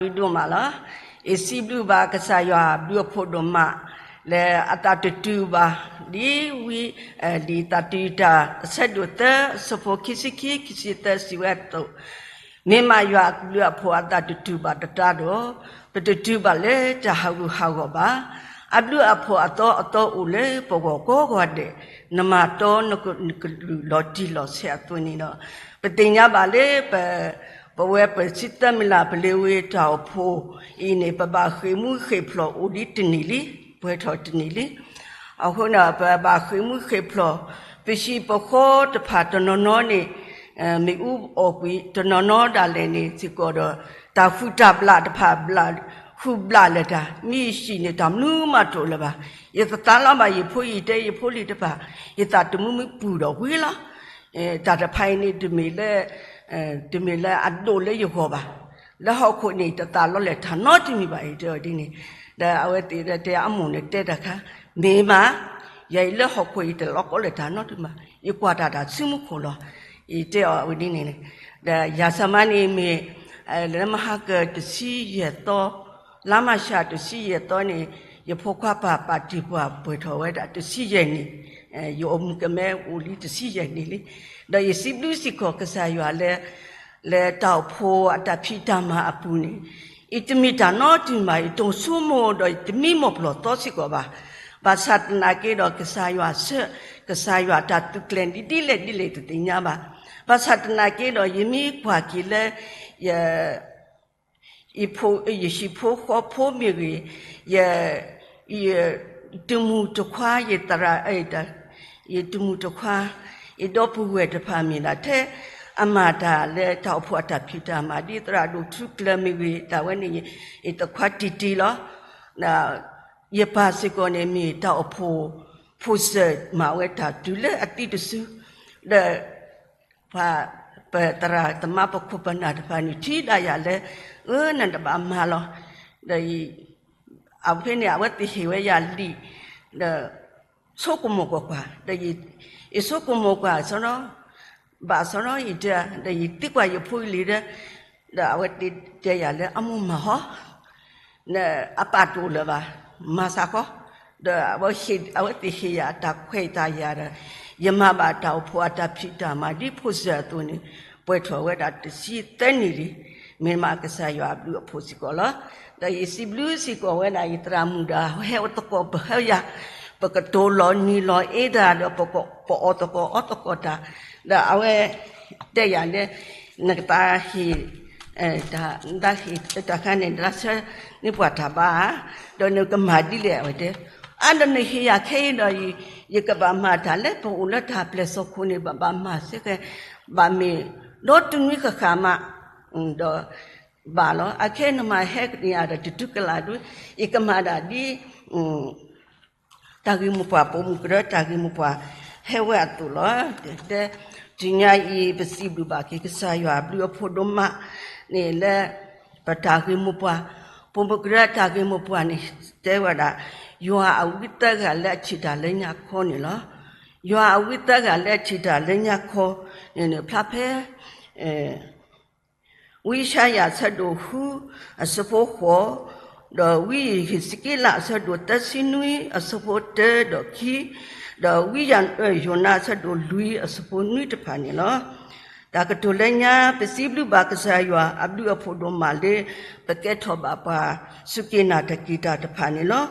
ဒိၣ်မးလီၤ. ယစံးဘျုးဘၣ်ကစၢ်ယွၤအဘျုးအဖှိၣ်ဒိၣ်မး လၢအသးတတုၤဘၣ် ဒ်ဝံ ဒ်သးတယုၢ်တၢ် အဆၢဒိၣ်သၢ အဆၢဖိခံဆံခံ ခံဆံသၢ စံးဝဲအသိး, မ့ၢ်မးယွၤအဘျုးအဖှိၣ်အသးတတုၤဘၣ်တတၤဒီး, ပတတုၤဘၣ်လၢတၢ်ဟးဂူာ်ဟးဂီၤဘၣ်. အဘျုးအဖှိၣ်အသီအသီအိၣ်လၢပဂီၢ်ကိးဂၤဒဲး, နမၤတီနကလုၢ်လီၤတံၢ်လီၤဆဲးအသိးန့ၣ်ဒီး, ပသ့ၣ်ညါဘၣ်လၢပ ပဝဲပစံးသၢမုၢ်လၢ်ပလ့ၤဝ့ၤတၢ်အိၣ်ဖှိၣ်အံၤန့ၣ် ပဘၣ်ဃ့ၢ်မူဃ့ၢ်ဖျိးအိၣ်ဒ်တနံၣ်လံ, ပှဲၤထီၣ်တနံၣ်လံ. အဃိန့ၣ် ပဘၣ်ဃ့ၢ်မူဃ့ၢ်ဖျိး, ပဟံၣ်ပဃီတဖၣ်တနီၤနီၤန့ၣ် မ့ၣ်အူအီၣ်ကွံာ်တနီၤနီၤဒၣ်လဲာ်န့ၣ်စ့ၢ်ကီးဒီး, တၢ်ဃုတၢ်ဘျၣ်တဖၣ်ဘျၣ်ဃုဘျၣ်လၢၤတၢ်, မ့ၢ်ယဟံၣ်န့ၣ် တၢ်မနုၤမးတအိၣ်လၢၤဘၣ်. ယသးလီဘၣ်ယဖိယံာ်တဲယဖိလံၤတဖၣ်, ယသးတမူမ့ၢ်ပူၤဒီးဝံၤလီၤ. တၢ်တဖၣ်အံၤန့ၣ် တမ့ၢ်လၢ တမ့ၢ်လၢအဒိၣ်လၢယဂီၢ်ဘၣ်. လၢဟီၣ်ခိၣ်န့ၣ် တသးလီလၢၤတၢ်နီတမံၤဘၣ် ယတဲအီၤဒ်န့ၣ်, ဒီးအဝဲသ့ၣ်တဲအမိၢ်န့ၣ်တဲတၢ်ခါ, မ့ၢ်မး, ယၤအံၤလၢဟီၣ်ခိၣ်အံၤတလီၤကီလၢၤတၢ်နီတမံၤဘၣ်, ယကွၢ်တၢ်တၢ်ဆူမူခိၣ်လီၤ. ယတဲအီၤဝဲဒ်န့ၣ်, ဒီးယၤဆၢမါန့ၣ်မ့ၢ် လၢမဟါကတဆံယဲၢ်သီ, လါမၢ်ၡးတဆံယဲၢ်သီန့ၣ် ယဖိခွါပၢ်ပာ်တ့ၢ်ပှၤပှဲၤထီၣ်ဝဲဒၣ်တဆံယဲၢ်နံၣ်, ယအိၣ်မုာ်ကမဲအိၣ်လံတဆံယဲၢ်နံၣ်လံ. ဒီးယစံးဘျုးစ့ၢ်ကီးကစၢ်ယွၤလၢ လၢတၢ်အိၣ်ဖှိၣ်အတၢ်ဖံးတၢ်မၤအပူၤန့ၣ်, ယတမ့ၢ်တၢ်နီတမံၤဘၣ်, ယတိၢ်ဆိကမိၣ်ဒီးယတမံမီၣ်ပျီၢ်သီစ့ၢ်ကီးဘၣ်. ဘၣ်ဆၣ်သနာ်က့ဒီးကစၢ်ယွၤဆှၢ, ကစၢ်ယွၤတၢ်သုးကျဲၤဒ်လဲၣ်ဒ်လဲၣ်တသ့ၣ်ညါဘၣ်. ဘၣ်ဆၣ်သနာ်က့ဒီး ယမ့ၢ်ကွၢ်က့ၤလၢ ယ ယဟံၣ်ဖိဃီဖိမ့ၢ်ဂ့ၤ, ယ ယတမုၢ်တခွါ ယသရၣ်, ယတမုၢ်တခွါ, ယဒီပုၢ်ဝဲၢ်တဖၣ်မ့ၢ်ဒၣ်ထဲ အမၤတၢ်လၢတၢ်အိၣ်ဖှိၣ်အတၢ်ဖံးတၢ်မၤ ဒ်သရၣ်ဒိၣ်ထူကျၢၤမ့ၢ်ဂ့ၤ, တၢ်ဝဲန့ၣ် ယသခွါတံၢ်တံၢ်လီၤ. ယပၢ်စ့ၢ်ကီးန့ၣ်မ့ၢ်တၢ်အိၣ်ဖှိၣ်, ဖိစၢၤမၤဝဲတၢ်တုၤလၢအသံတစု, ဒီး ပှၤ, ပသရၣ်သမါပခိၣ်ပနၢ်တဖၣ်န့ၣ် ထံၣ်ဒၣ်ယၤလၢ အၢ နတဘၣ်မၤလီၤ. ဒီး အဖဲန့ၣ် အဝဲသ့ၣ်ဟ့ၣ်ဝဲယၤလံာ်, ဒီး ဆိကမိၣ်ကွၢ်ကွၢ်, ဒီး ယဆိကမိၣ်ကွၢ်စီဒီ, ဘၣ်စီဒီ ယတဲ, ဒီးယသံကွၢ်ယဖိလံၤဒီး, ဒီးအဝဲတဲယၤလၢအမိၢ်မၤဟီ အပၢ်တအိၣ်လၢၤဘၣ်, မၤသးဃီ, ဒီးအဝဲသ့ၣ်ဟ့ၣ်ယၤအတၢ်ခွဲးတၢ်ယာ်ဒီး, ယမၤဘၣ်တၢ်အိၣ်ဖှိၣ်အတၢ်ဖံးတၢ်မၤဒ်ဖိစၢၤအသိးန့ၣ်, ပှဲၤထီၣ်ဝဲဒၣ်တဆံသၢနံၣ်လံ, မ့ၢ်မးကစၢ်ယွၤအဘျုးအဖှိၣ်စ့ၢ်ကီးလီၤ. ဒီးယစံးဘျုးစ့ၢ်ကီးဝဲဒၣ် ယသရၣ်မုၣ်ဒီး ဟဲအိၣ်သကိးပဟၢယၤ, ပကတိၤလီၤနံၤလီၤအ့တၢ်ဒီး ပအီၣ်သကိးအီသကိးတၢ်, ဒီးအဝဲတဲယၤလၢ နကသးဟ့ၣ် တၢ်ဟ့ၣ်တၢ်ခါန့ၣ် နသးဆၢန့ၢ်ပှၤတၢ်ဘါဧါ, ဒီးနကမၤဒ်လဲၣ် အဝဲတဲ, အါ ဒီးနဟ့ၣ်ယၤခဲအံၤဒီး ယကဘၣ်မၤတၢ်လၢပအိၣ်လၢတၢ်ပျဲၢ်စီခိၣ်န့ၣ် ဘၣ်ဘၣ်မၤစ့ၢ်ကီး, ဘၣ်မ့ၢ်ဒီးတနွံဃၣ်ဃၣ်မး, ဒီး ဘၣ်လီၤ. အခဲနမၤဟဲကနံၣ်အါဒီးတတုၤကလာ်ဒုး, ယကမၤဒၣ်ဒ် တၢ်ဂ့ၢ်မိၢ်ပှၢ် ပိာ်မုၣ်ကရၢတၢ်ဂ့ၢ်မိၢ်ပှၢ် ဟဲဝဲအသိးလီၤ. တဲ, တနံၤညါအံၤ ပစံးဘျုးဘၣ်က့ၤကစၢ်ယွၤအဘျုးအဖှိၣ်ဒိၣ်မးန့ၣ်လၢ ပတၢ်ဂ့ၢ်မိၢ်ပှၢ်, ပိာ်မုၣ်ကရၢတၢ်ဂ့ၢ်မိၢ်ပှၢ်န့ၣ် တဲဝဲဒၣ် ယွၤအဝံသၢဂၤလၢအထံၣ်တၢ်လၢညါခီန့ၣ်လီၤ. ယွၤအဝံသၢဂၤလၢအထံၣ်တၢ်လၢညါခီန့ၣ် ဖျါဖဲ ဝံယၡါယၤအဆၢဒိၣ်ဃု အဆၢဖိဃိး, ဒီးဝံယဟ့းစက့လးအဆၢဒိၣ်သၢဆံနွံ အဆၢဖိတၢဒီးခံ, ဒီးဝံယိၤနါအဆၢဒိၣ်လွံၢ်အဆၢဖိနွံတဖၣ်န့ၣ်လီၤ. တၢ်ကတိၤလၢညါ ပစံးဘျုးဘၣ်ကစၢ်ယွၤအဘျုးအဖှိၣ်ဒိၣ်မးလၢ ပကဲထီၣ်ဘၣ်ပှၤစူၢ်က့ၤနာ်တၢ်က့ၤတၢ်တဖၣ်န့ၣ်လီၤ.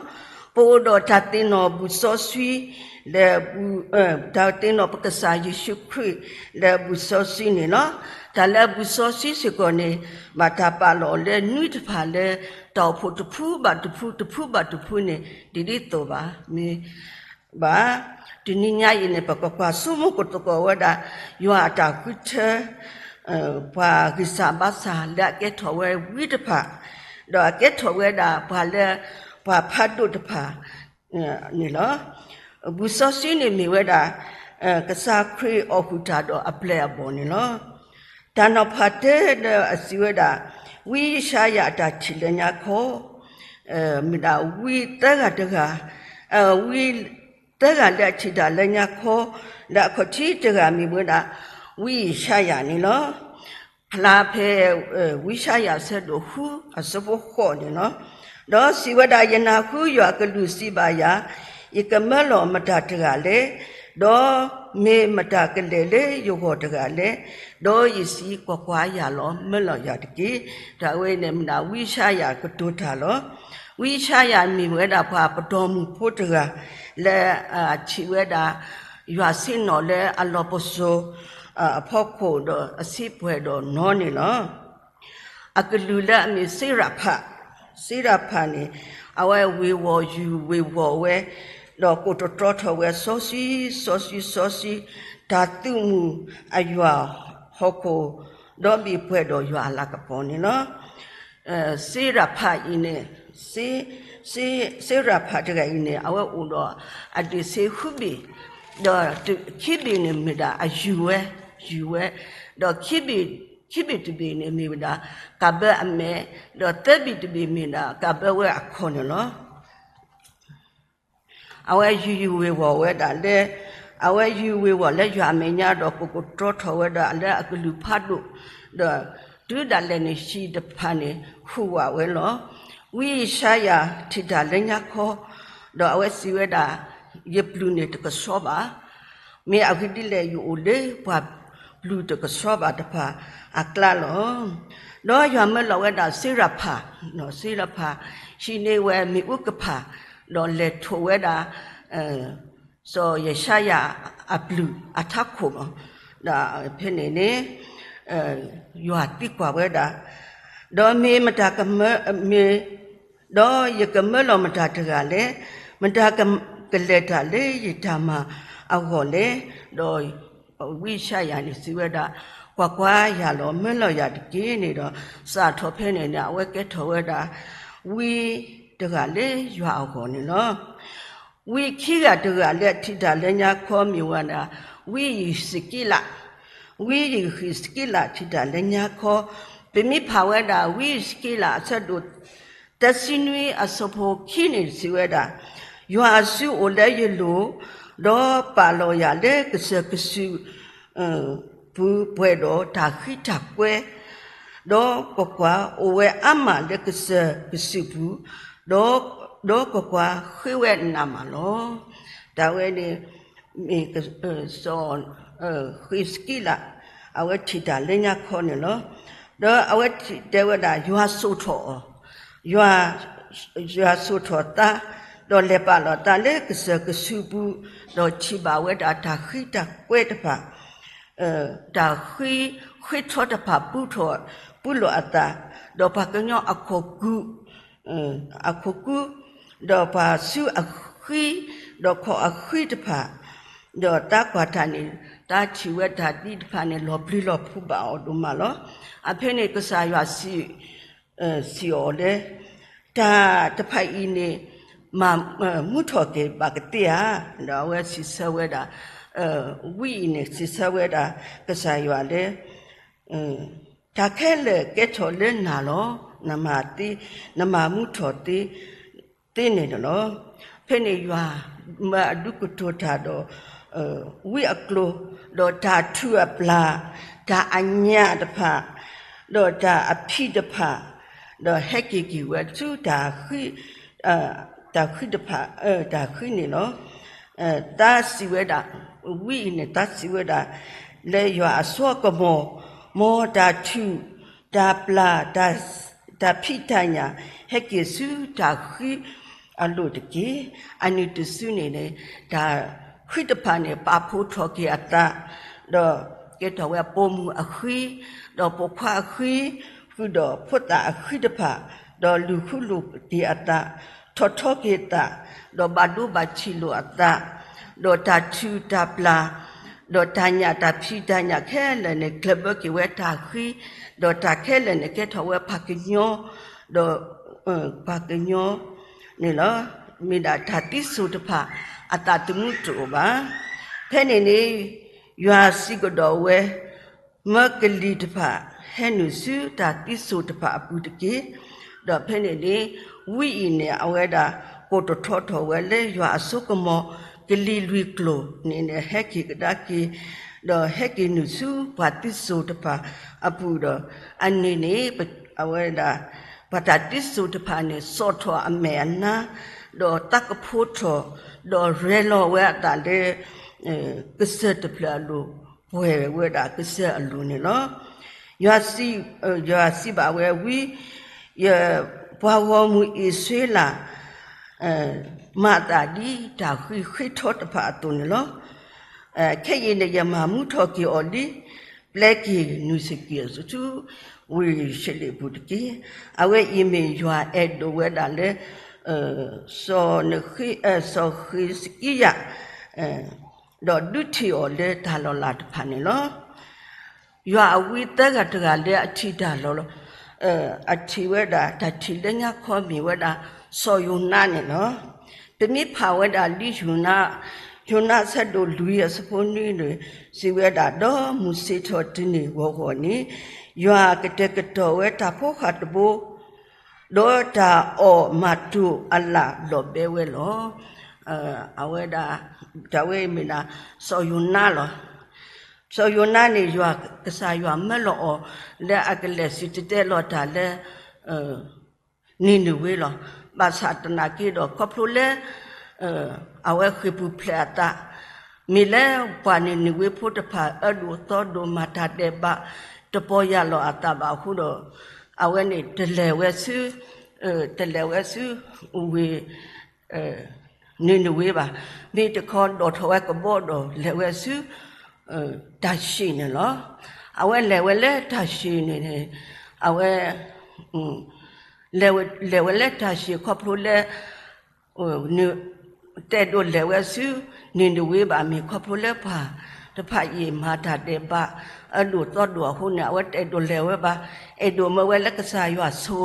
ပအိၣ်ဒီးတၢ်သ့ၣ်နီၣ်ဘူၣ်စီဆှံ လၢ တၢ်သ့ၣ်နီၣ်ပကစၢ်ယ့ၣ်ၡူးခရံာ် လၢအဘူၣ်စီဆှံန့ၣ်လီၤ. တၢ်လၢအဘူၣ်စီဆှံစ့ၢ်ကီးန့ၣ် ဘၣ်တၢ်ပာ်လီၤလၢနွံတဖၣ်လၢ တၢ်အိၣ်ဖှိၣ်တဖုဘၣ်တဖု တဖုဘၣ်တဖုန့ၣ် ဒ်ဒ်သိးဘၣ် မ့ၢ် ဘၣ်. တနံၤညါအံၤန့ၣ် ပကကွၢ်ဆိကမိၣ်သကိးဝဲဒၣ် ယွၤအတၢ်ဃုထၢ ပှၤဂံၢ်စၢ်ဘါစၢ်လၢအကဲထီၣ်ဝဲဝံတဖၣ်, ဒီးအကဲထီၣ်ဝဲဒၣ်ပှၤလၢ ပှၤဖးဒိၣ်တဖၣ် န့ၣ်လီၤ. ဘူၣ်စီဆှံန့ၣ်မ့ၢ်ဝဲဒၣ် ကစၢ်ခရံာ်အီၣ်ဟုၣ်တၢ်ဒီးအပျဲၢ်အဘီၣ်န့ၣ်လီၤ. တၢ်နီၤဖးတၢ်ဒီးအစံးဝဲဒၣ် ဝံယၡါယၤအတၢ်ထံၣ်လၢညါခီ မ့ၢ်ဒၣ်ဝံသၢဂၤတဂၤ, ဝံသၢဂၤလၢအထံၣ်တၢ်လၢညါခီ လၢအခီၣ်ထံးတဂၤမ့ၢ်ဝဲဒၣ် ဝံယၡါယၤန့ၣ်လီၤ. ဖျါဖဲ ဝံယၡါယၤအဆၢဒိၣ်ဃုအဆၢဖိဃိးန့ၣ်လီၤ. ဒီးစံးဝဲဒၣ်, ယနၢ်ဟူယွၤအကလုၢ်စံးဘၣ်ယၤ, ယကမၢလီၤမတၤတဂၤလဲၣ်, ဒီးမ့ၢ်မတၤကလဲၤလၢယဂီၢ်တဂၤလဲၣ်, ဒီးယစံး, ကွၢ်ကွၢ်, ယၤလီၤ, မၢလီၤယၤတက့ၢ်. တၢ်ဝဲန့ၣ်မ့ၢ်ဒၣ်ဝံယၡါယၤကတိၤတၢ်လီၤ. ဝံယၡါယၤမ့ၢ်ဝဲဒၣ်ပှၤပတီၢ်မုၢ်ဖိတဂၤ လၢအထံၣ်ဝဲဒၣ် ယွၤဆ့ၣ်နီၤလၢအလီၢ်ပစိာ် အဖီခိၣ်ဒီးအစံးပှဲၤဒီးနီၢ်န့ၣ်လီၤ. အကလုၢ်လၢအမ့ၢ်စ့ရဖး, စ့ရဖးန့ၣ် အဝဲဝ့ၤဝီၤယုၢ်ဝ့ၤဝီၤဝဲ, ဒီးကိးတတြီထီၣ်ဝဲစီဆှံစီဆှံစီဆှံ, တၢ်သုးမုၢ်အယွၤဟီၣ်ခိၣ်, ဒီးဘၣ်ပှဲၤဒီးယွၤအလၤကပီၤန့ၣ်လီၤ. စ့ရဖးအံၤန့ၣ်, စ့ရဖးတဂၤအံၤန့ၣ် အဝဲအိၣ်ဒီးအဒ့ၣ်စ့ဃုဘ့ၣ်, ဒီးခံဘ့ၣ်န့ၣ်မ့ၢ်ဒၣ်အယုၢ်ဝဲ, ယုၢ်ဝဲ, ဒီးခံဘ့ၣ်တဘ့ၣ်န့ၣ်မ့ၢ်ဝဲဒၣ်ကးဘၢအမဲာ်, ဒီးသၢဘ့ၣ်တဘ့ၣ်မ့ၢ်ဒၣ်ကးဘၢဝဲအခီၣ်န့ၣ်လီၤ. အဝဲယုၢ်ယုၢ်ဝ့ၤဝီၤဝဲဒၣ်လၢ, အဝဲယုၢ်ဝ့ၤဝီၤလၢယွၤအမဲာ်ညါဒီးကိးကတြီထီၣ်ဝဲဒၣ်လၢအကလုၢ်ဖးဒိၣ်, ဒီးတုၤဒၣ်လဲာ်န့ၣ်ဟံၣ်တဖၣ်န့ၣ် ဟူးဝးဝဲလီၤ. ဝံယၡါယၤထံၣ်တၢ်လၢညါခီ, ဒီးအဝဲစံးဝဲဒၣ်, ယပျုၤန့ၣ်တကဆှီဘၣ်. မ့ၢ်အဂ့ၢ်ဒ်လဲၣ် ယအိၣ်လၢပှၤပျုၤတကဆှီဘၣ်တဖၣ်အကျါလီၤ. ဒီးယွၤမၢလီၤဝဲဒၣ်စ့ရဖး, စ့ရဖး ဟံးန့ၢ်ဝဲမ့ၣ်အူကဖၣ်, ဒီးလဲၤထိးဝဲဒၣ် စီၤယၡါယၤအပျုၤအထးခိၣ်လီၤ. ဒီးဖဲန့ၣ်န့ၣ် ယွၤသံကွၢ်ဝဲဒၣ်, ဒီးမ့ၢ်မတၤကမၢ, မ့ၢ်, ဒီးယကမၢလီၤမတၤတဂၤလဲၣ်, မတၤကလဲၤတၢ်လၢယတၢ်မၤအဂီၢ်လဲၣ်. ဒီးဝံယၡါယၤန့ၣ်စံးဝဲဒၣ်, ကွၢ်ကွၢ်, ယၤလီၤ, မၢလီၤယၤတက့ၢ်န့ၣ်ဒီး, စးထီၣ်ဖဲန့ၣ်န့ၣ် အဝဲကဲထီၣ်ဝဲဒၣ် ဝံတဂၤလၢယွၤအဂီၢ်န့ၣ်လီၤ. ဝံခံဂၤတဂၤလၢအထံၣ်တၢ်လၢညါခီမ့ၢ်ဝဲဒၣ် ဝံယံးစက့လး, ဝံယံးစက့လးထံၣ်တၢ်လၢညါခီ, ပမ့ၢ်ဖးဝဲဒၣ် ဝံယံးစက့လးအဆၢဒိၣ် သၢဆံနွံအဆၢဖိခံန့ၣ်စံးဝဲဒၣ်, ယွၤအစုအိၣ်လၢယလိၤ, ဒီးပာ်လီၤယၤလၢကစၢၢ်ကစုၢ် ပူၤပှဲၤဒီးတၢ်ဃံတၢ်ကွဲ, ဒီးကွၢ်ကွၢ်, အိၣ်ဝဲအါမးလၢကစၢၢ်ကစုၢ်ပူၤ, ဒီးကွၢ်ကွၢ်, ဃ့ဝဲနးမးလီၤ. တၢ်ဝဲန့ၣ် မ့ၢ် စီၤဃံးစကံလး အဝဲထံၣ်တၢ်လၢညါခီန့ၣ်လီၤ. ဒီးအဝဲတဲဝဲဒၣ် ယွၤစိာ်ထီၣ်အီၤ, ယွၤ, ယွၤစိာ်ထီၣ်သး, ဒီးလဲၤပာ်လီၤသးလၢကစၢၢ်ကစုၢ်ပူၤ, ဒီးထံၣ်ဘၣ်ဝဲဒၣ်တၢ်ဃံတၢ်ကွဲတဖၣ်, တၢ်ဃံ, ဃံထီတဖၣ်ပူထီၣ်, ပူလီၤအသး, ဒီးပှၤကညီအခိၣ်ကူး အခိၣ်ကူး, ဒီးပှၤစုအဃံ, ဒီးခီၣ်အဃံတဖၣ်, ဒီးတၢ်ကွၢ်တၢ်န့ၣ်, တၢ်ထံၣ်ဝဲတၢ်သ့ၣ်တဖၣ်န့ၣ် လီၤပျံၤလီၤဖုးဘၣ်အီၤဒိၣ်မးလီၤ. အဖဲန့ၣ်ကစၢ်ယွၤစံး, စံးအီၤလၢ တၢ်တဖၣ်အံၤန့ၣ် မၤမူထီၣ်က့ၤဘၣ်ကသ့ဧါ. ဒီးအဝဲစံးဆၢဝဲဒၣ်, ဝံအံၤန့ၣ် စံးဆၢဝဲဒၣ် ကစၢ်ယွၤလၢ တၢ်ခဲလၢာ်ကဲထီၣ်လၢနၤလီၤ. နမၤသ့, နမၤမူထီၣ်သ့, သ့န့ၣ်လီၤ. ဖဲန့ၣ်ယွၤမၢအဒုးကတိၤတၢ်ဒီး ဝံအကျိၤ, ဒီးတၢ်ထုးအပျၢ်, တၢ်အညၣ်တဖၣ်, ဒီးတၢ်အဖံးတဖၣ်, ဒီးဟဲက့ၤက့ၤဝဲဆူ တၢ်ဃံတဖၣ်, တၢ်ဃံန့ၣ်လီၤ. သးစံးဝဲဒၣ်, ဝံအံၤန့ၣ် သးစံးဝဲဒၣ် လၢယွၤအစိအကမီၤ, မ်တၢ်ထုး, တၢ်ပျၢ်, တၢ်ဖံးတၢ်ညၣ် ဟဲက့ၤဆူတၢ်ဃံအလိၤတက့ၢ်. အနံၤတစုန့ၣ်န့ၣ် တၢ်ဃံတဖၣ်န့ၣ် ပာ်ဖှိၣ်ထီၣ်က့ၤအသး, ဒီးကဲထီၣ်ဝဲပိာ်မုၣ်အဃံ, ဒီးပိာ်ခွါအဃံ, ဃုာ်ဒီးဖိသၣ်အဃံတဖၣ်, ဒီးလူၤဃူလိာ်က့ၤအသး, ထီၣ်ထီက့ၤအသး, ဒီးဘၣ်ဒိဘၣ်ထံးလိာ်အသး, ဒီးတၢ်ထုးတၢ်ပျၢ်, ဒီးတၢ်ညၣ်တၢ်ဖံးတၢ်ညၣ်ခဲလၢာ်န့ၣ် ကျၢၢ်ဘၢက့ၤဝဲတၢ်ဃံ, ဒီးတၢ်ခဲလၢာ်န့ၣ် ကဲထီၣ်ဝဲပှၤကညီ, ဒီး ပှၤကညီန့ၣ်လီၤ. မ့ၢ်ဒၣ်တၢ်သံစိာ်တဖၣ် အသးသမူတအိၣ်ဘၣ်. ဖဲန့ၣ်န့ၣ် ယွၤစံးကဒီးဝဲ, မၢကလံၤတဖၣ်ဟဲနုာ်ဆူတၢ်သံစိာ်တဖၣ်အပူၤတက့ၢ်. ဒီးဖဲန့ၣ်န့ၣ် ဝံအံၤန့ၣ် အဝဲဒၣ်ကိးတထီထီၣ်ဝဲလၢယွၤအစိကမီၤ, ကလံၤလွံၢ်ကျိာ်န့ၣ်န့ၣ် ဟဲက့ၤကဒါက့ၤ ဒီးဟဲက့ၤနုာ်ဆူပှၤသံစိၤတဖၣ်အပူၤဒီး အန့ၣ်န့ၣ် အဝဲဒၣ် ပှၤတၢ်သံစိၤတဖၣ်န့ၣ် စိာ်ထီၣ်အမဲာ်အနါ, ဒီးတၢ်ကဖိထီၣ်, ဒီးရဲၣ်လီၤဝဲအသးလၢ ကစၢၢ်တဖျၢၣ်အလိၤ, ပှဲၤဝဲဒၣ်ကစၢၢ်အလိၤန့ၣ်လီၤ. ယွၤစံး, ယွၤစံးဘၣ်ဝဲဝံၤ, ယပှၤဂီၢ်မုၢ်အံၣ်စရ့လး မၤအသးဒ်တၢ်ဃံးဃ့ထီတဖၣ်အသိးန့ၣ်လီၤ. ခဲအံၤန့ၣ် ယမၤမူထီၣ်က့ၤအီၤလံ, ပျဲက့ၤနုာ်ဆံးက့ၤအီၤဆူ ဝ့ၢ်ယရူၤၡလ့ၣ်ပူၤတက့ၢ်. အဝဲအံၤမ့ၢ်ယွၤအဲၣ်ဒိးဝဲဒၣ်လၢ စီၤဃ့းစကံယၤ, ဒီးဒုးထံၣ်အီၤလၢတၢ်လီၤလးတဖၣ်န့ၣ်လီၤ. ယွၤအဝံသၢဂၤတဂၤလၢအထံၣ်တၢ်လီၤ, အထံၣ်ဝဲဒၣ်တၢ်ထံၣ်လၢညါခီမ့ၢ်ဝဲဒၣ် စီၤယိၤနါန့ၣ်လီၤ. ပမ့ၢ်ဖးဝဲဒၣ်လံာ်ယိၤနါ, ယိၤနါအဆၢဒိၣ်လွံၢ်အဆၢဖိနွံန့ၣ် စံးဝဲဒၣ်, ဒီးမုၢ်ဆ့ၣ်ထီၣ်တနံၤဂီၤဂီၤန့ၣ်, ယွၤကတဲာ်ကတီၤဝဲတၢ်ဖီဃာ်တဘိ ဒီးတၢ်အီၣ်မၤတိၢ်အလၣ်လီၤဘဲဝဲလီၤ. အဝဲဒၣ်, တၢ်ဝဲအံၤမ့ၢ်ဒၣ် စီၤယိၤနါလီၤ. စီၤယိၤနါန့ၣ် ယွၤကစၢ်ယွၤမၢလီၤအီၤ လၢအကလဲၤစံၣ်တဲၤတဲလီၤတၢ်လၢ နံၤနဝ့လီၤ. ဘၣ်ဆၣ်သနာ်က့ဒီး ခီဖျိလၢ အဝဲဃ့ၢ်ပူၤဖျဲးအသး, မ့ၢ်လၢပှၤနံၤနဝ့ဖိတဖၣ် အၢဒိၣ်သီဒိၣ် မၤတၢ်ဒဲးဘး တပီၢ်ယၢ်လီၤအသးဘၣ်အဃိဒီး အဝဲန့ၣ်တလဲၤဝဲဆူ, တလဲၤဝဲဆူ ဝ့ၢ် နံၤနဝ့ဘၣ်. မ့ၢ်တခီဒိးထီၣ်ဝဲကဘီဒီးလဲၤဝဲဆူ တၢ်ၡ့ၣ်န့ၣ်လီၤ. အဝဲလဲၤဝဲလၢတၢ်ၡ့ၣ်န့ၣ်န့ၣ်, အဝဲ လဲၤဝဲလၢတၢ်ၡ့ၣ်ခီဖျိလၢ တအဲၣ်ဒိးလဲၤဝဲဆူ နံၤနဝ့ဘၣ် မ့ၢ်ခီဖျိလၢပှၤတဖၣ်အံၤမၤတၢ်ဒဲးဘး အၢဒိၣ်သီဒိၣ်အဃိန့ၣ် အဝဲတအဲၣ်ဒိးလဲၤဝဲဘၣ်. အဲၣ်ဒိးမၢဝဲလၢကစၢ်ယွၤဆိ,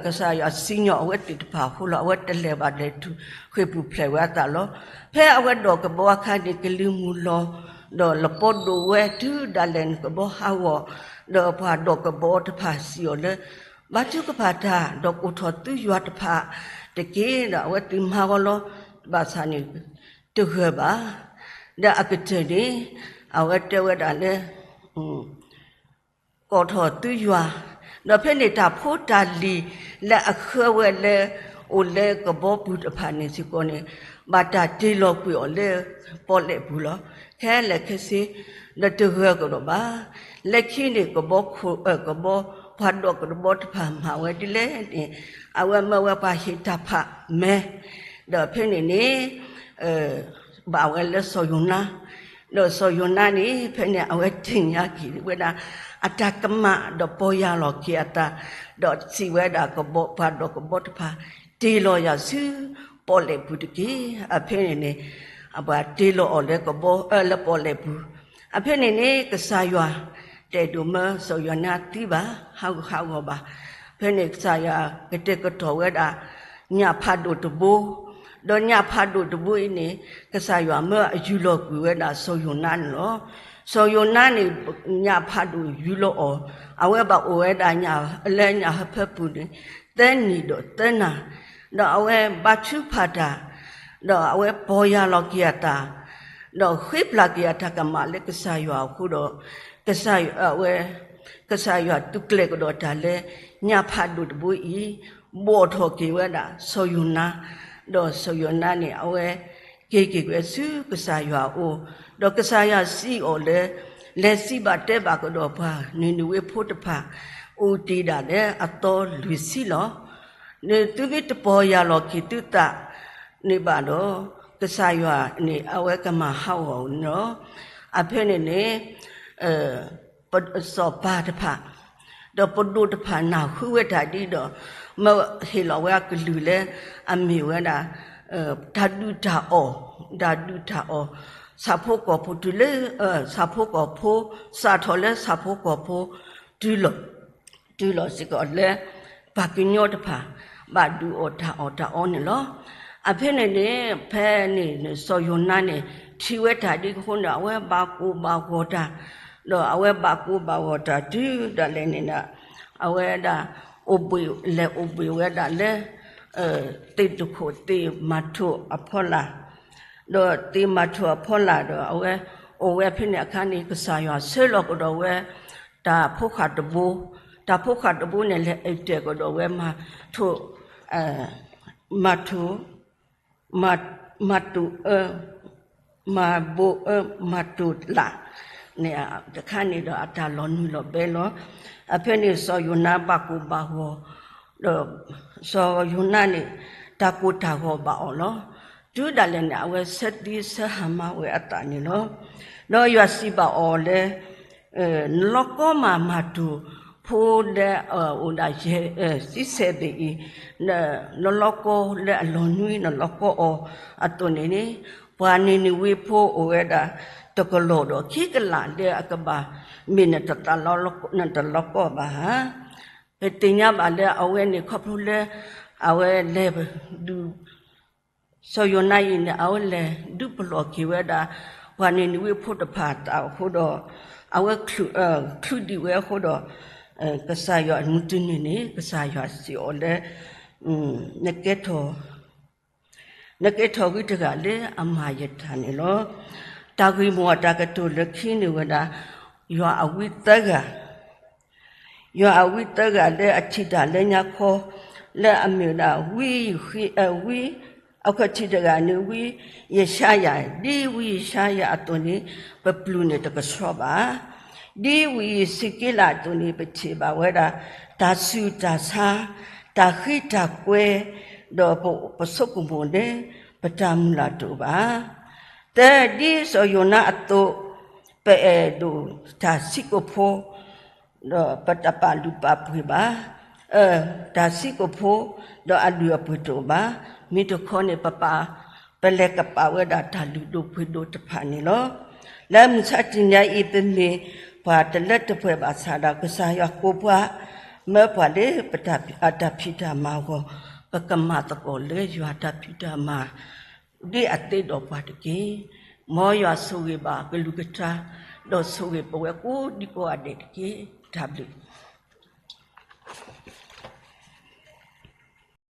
ကစၢ်ယွၤစံၣ်ညီၣ်အဝဲသ့ၣ်တဖၣ်အဃိလီၤ. အဝဲတလဲၤဘၣ်ဒီးတုၤဃ့ၢ်ပူၤဖျဲးဝဲအသးလီၤ. ဖဲအဝဲဒိးကဘီအခါန့ၣ် ကလံၤမုၢ်လီၤ, ဒီးလပီဒိၣ်ဝဲတုၤဒၣ်လဲာ်န့ၣ် ကဘီဟးဂီၤ, ဒီးပှၤဒိးကဘီတဖၣ်စံးအီၤလၢ ဘါထုကဖၣ်တၢ် ဒီးကိးထီၣ်သုယွၤတဖၣ်တက့ၢ်. ဒီးအဝဲသ့ၣ်မၤဂီၤလီၤ, ဘၣ်ဆၣ်န့ၣ် တဂၢၢ်ဘၣ်. ဒီးအကတၢၢ်န့ၣ် အဝဲတဲဝဲဒၣ်လၢ ကိးထီၣ်သုယွၤ, ဒီးဖဲန့ၣ်တၢ်ဖိတၢ်လံၤလၢအဃၢဝဲလၢ အိၣ်လၢကဘီပူၤတဖၣ်န့ၣ်စ့ၢ်ကီးန့ၣ် ဘၣ်တၢ်တ့ၢ်လီၤကွံာ်အီၤလၢပီၣ်လဲၣ်ပူၤလီၤ. ခဲလၢာ်ခဲဆ့ ဒီးတဂၢၢ်ကဒီးဘၣ်. လၢခံန့ၣ် ကဘီခိၣ်, ကဘီ, ပှၤဒိးကဘီတဖၣ်မၤဝဲဒ်လဲၣ်န့ၣ် အဝဲမၢဝဲပှၤဟ့ၣ်တၢ်ဖးမဲ, ဒီးဖဲန့ၣ်န့ၣ် ဘၣ်ဝဲလၢစီၤယိၤနါ, ဒီးစီၤယိၤနါန့ၣ် ဖဲန့ၣ် အဝဲသ့ၣ်ညါက့ၤဝဲဒၣ် အတၢ်ကမၣ်ဒီးပီၢ်ယၢ်လီၤက့ၤအသး, ဒီးစံးဝဲဒၣ်ကဘီ, ပှၤဒိးကဘီတဖၣ် တ့ၢ်လီၤယၤဆူပီၣ်လဲၣ်ပူၤတက့ၢ်. အဖဲန့ၣ်န့ၣ် အပှၤတ့ၢ်လီၤအီၤလၢကဘီ, လၢပီၣ်လဲၣ်ပူၤ. အဖဲန့ၣ်န့ၣ် ကစၢ်ယွၤ တအဲၣ်ဒိးမၢစီၤယိၤနါသံဘၣ်, ဟးဂူာ်ဟးဂီၤဘၣ်. ဖဲန့ၣ်ကစၢ်ယွၤကတဲာ်ကတီၤဝဲဒၣ် ညၣ်ဖးဒိၣ်တဘိ, ဒီးညၣ်ဖးဒိၣ်တဘိအံၤန့ၣ် ကစၢ်ယွၤမၢအယူၢ်လီၤကွံာ်ဝဲဒၣ်စီၤယိၤနါန့ၣ်လီၤ. စီၤယိၤနါန့ၣ် ညၣ်ဖးဒိၣ်ယူၢ်လီၤအီၤ, အဝဲဘၣ်အိၣ်ဝဲဒၣ်ညၣ်လၢညၣ်ဟၢဖၢပူၤန့ၣ် သၢနံၣ်ဒီးသၢနၤ, ဒီးအဝဲဘါထုကဖၣ်တၢ်, ဒီးအဝဲပီၢ်ယၢ်လီၤက့ၤအသး, ဒီးဃ့ပျၢ်က့ၤအတၢ်ကမၣ်လၢကစၢ်ယွၤအဃိဒီး ကစၢ်ယွၤ, အဝဲ, ကစၢ်ယွၤသူၣ်ကျဲၤကဒီးတၢ်လၢ ညၣ်ဖးဒိၣ်တဘိအံၤ ဘိးထီၣ်က့ၤဝဲဒၣ်စီၤယိၤနါ, ဒီးစီၤယိၤနါန့ၣ် အဝဲက့ၤက့ၤဝဲဆူကစၢ်ယွၤအအိၣ်, ဒီးကစၢ်ယွၤစံးအီၤလၢ လဲၤစံးဘၣ်တဲဘၣ်ကဒီးပှၤနံၤနဝ့ဖိတဖၣ် အိၣ်တ့ၢ်ဒၣ်လၢအသီလွံၢ်ဆံလီၤ. သုမ့ၢ်တပီၢ်ယၢ်လီၤက့ၤသုသး န့ၣ်ဘၣ်ဒီး ကစၢ်ယွၤန့ၣ် အဝဲကမၤဟးဂီၤန့ၣ်လီၤ. အဖဲန့ၣ်န့ၣ် စီၤပၤတဖၣ်, ဒီးပဒိၣ်တဖၣ်နၢ်ဟူဝဲတၢ်ဒ်ဒီး မၢဟ့ၣ်လီၤဝဲအကလုၢ်လၢ အမ့ၢ်ဝဲဒၣ် တၢ်ဒုၣ်တၢ်အီၣ်, တၢ်ဒုၣ်တၢ်အီၣ်, ဆၣ်ဖိကီၢ်ဖိတုၤလၢ, ဆၣ်ဖိကီၢ်ဖိ, စးထီၣ်လၢဆၣ်ဖိကီၢ်ဖိ တုၤလီၤ, တုၤလီၤစ့ၢ်ကီးလၢ ပှၤကညီတဖၣ် ဘၣ်ဒုးအီၣ်တၢ်အီၣ်တၢ်အီန့ၣ်လီၤ. အဖဲန့ၣ်န့ၣ် ဖဲန့ၣ်န့ၣ် စီၤယိၤနါန့ၣ် ထံၣ်ဝဲတၢ်ဒ်အဃိန့ၣ် အဝဲဘၣ်ကိၢ်ဘၣ်ဂီၤတၢ်, ဒီးအဝဲဘၣ်ကိၢ်ဘၣ်ဂီၤတၢ်တုၤဒၣ်လဲာ်န့ၣ်ဒီး အဝဲဒၣ် အိၣ်ဘှံး, လဲၤအိၣ်ဘှံးဝဲဒၣ်လၢ သ့ၣ်တခိၣ်သ့ၣ်မၤထိၣ်အဖီလာ်, ဒီးသ့ၣ်မၤထိၣ်အဖီလာ်ဒီး အဝဲ အိၣ်ဝဲဖဲန့ၣ်အခါန့ၣ် ကစၢ်ယွၤဆှၢလီၤကဒီးဝဲ တၢ်ဖိဃၢ်တဘိ, တၢ်ဖိဃၢ်တဘိန့ၣ် လဲၤအုၣ်တဲာ်ကဒီးဝဲ မၤထိၣ်, မၤထိၣ်, မၤတိၣ်အၢ, မၤဘိးအၢ, မၤတိၣ်လး, န့ၣ်တခါန့ၣ်ဒီးအတၢ်လီၤနုာ်လီၤဘဲလီၤ. အဖဲန့ၣ်စီၤယိၤနါဘၣ်ကိၢ်ဘၣ်ဂီၤ, ဒီးစီၤယိၤနါန့ၣ် တၢ်ကိၢ်တၢ်ဂီၤဘၣ်အီၤလီၤ. တုၤဒၣ်လဲာ်န့ၣ် အဝဲဆၢသံဆၢဟါမၢ်ဝဲအသးန့ၣ်လီၤ. ဒီးယွၤစံးဘၣ်အီၤလၢ နလီၤကီမး မၤတိၢ်ဖိလၢအအိၣ်ဒၣ်ယဲၢ်သံဆဲးဘ့ၣ်အံၤ, နလီၤကီလၢအလီၤနွံ နလီၤကီအီၤအသိးန့ၣ်န့ၣ်, ပှၤနံၤနဝ့ဖိအိၣ်ဝဲဒၣ် တကလီၢ်ဒီးခံကလးလၢအကဘၣ်မ့ၢ်နတၢ်လီၤ, နတၢ်လီၤကီဘၣ်ဧါ. ပသ့ၣ်ညါဘၣ်လၢအဝဲန့ၣ်ခီဖျိလၢ အဝဲလဲၤဒုး စီၤယိၤနါအံၤန့ၣ် အဝဲလဲၤဒုးပလီၢ်က့ၤဝဲဒၣ် ပှၤနံၤနဝ့ဖိတဖၣ်အသးအဃိဒီး, အဝဲချုးဒံးဝဲအဃိဒီး, ကစၢ်ယွၤမုၢ်တနံၤန့ၣ် ကစၢ်ယွၤစံးအီၤလၢ နကဲထီၣ် နကဲထီၣ်ဝံတဂၤလၢအမၤယတၢ်န့ၣ်လီၤ. တၢ်ဂ့ၢ်မိၢ်အတၢ်ကတိၤလၢခံန့ၣ်ဝဲဒၣ် ယွၤအဝံသၢဂၤ ယွၤအဝံသၢဂၤလၢအထံၣ်တၢ်လၢညါခီ, လၢအမ့ၢ်ဝဲဒၣ်ဝံယဃ့, ဝံ, အခီၣ်ထံးတဂၤန့ၣ် ဝံယၡါယၤ, ဒ်ဝံယၡါယၤအသိးန့ၣ် ပပျုၤန့ၣ်တကဆှီဘၣ်. ဒ်ဝံယစံးက့လးအသိးန့ၣ် ပထံၣ်ဘၣ်ဝဲဒၣ် တၢ်ဆူးတၢ်ဆါ, တၢ်ဃံတၢ်ကွဲ, ဒီးပဆိကမိၣ်န့ၣ် ပတၢ်မုၢ်လၢ်တအိၣ်ဘၣ်. သၢ, ဒ်စီၤယိၤနါအသိး ပအဲၣ်ဒိးတၢ်ဆံးကိာ်ဖိ ဒီးပတပာ်လုၢ်ပာ်ပှ့ၤဘၣ် တၢ်ဆံးကိာ်ဖိ ဒီးအလုၢ်အပှ့ၤတအိၣ်ဘၣ်. မ့ၢ်တခီန့ၣ် ပပာ်, ပလဲၤကပာ်ဝဲဒၣ်တၢ်လုၢ်ဒိၣ်ပှ့ၤဒိၣ်တဖၣ်န့ၣ်လီၤ. လၢမုၢ်ဆါတနံၤအံၤ ပမ့ၢ်ပှၤတလၢတပှဲၤဘၣ်ဆၣ်ဒီး ကစၢ်ယွၤကိးပှၤ မၢပှၤလၢပတၢ်ဖံးတၢ်မၤအဂီၢ် ပကမၤသကိးလၢယွၤတၢ်ဖံးတၢ်မၤ ဒ်အသ့ဒီးပှၤတက့ၢ်. မ်ယွၤဆိၣ်ဂ့ၤဘၣ်ကလုၢ်ကထါ ဒီးဆိၣ်ဂ့ၤပဝဲကိးဒံကိးဂၤဒဲးတက့ၢ်. တၢ်ဘျုး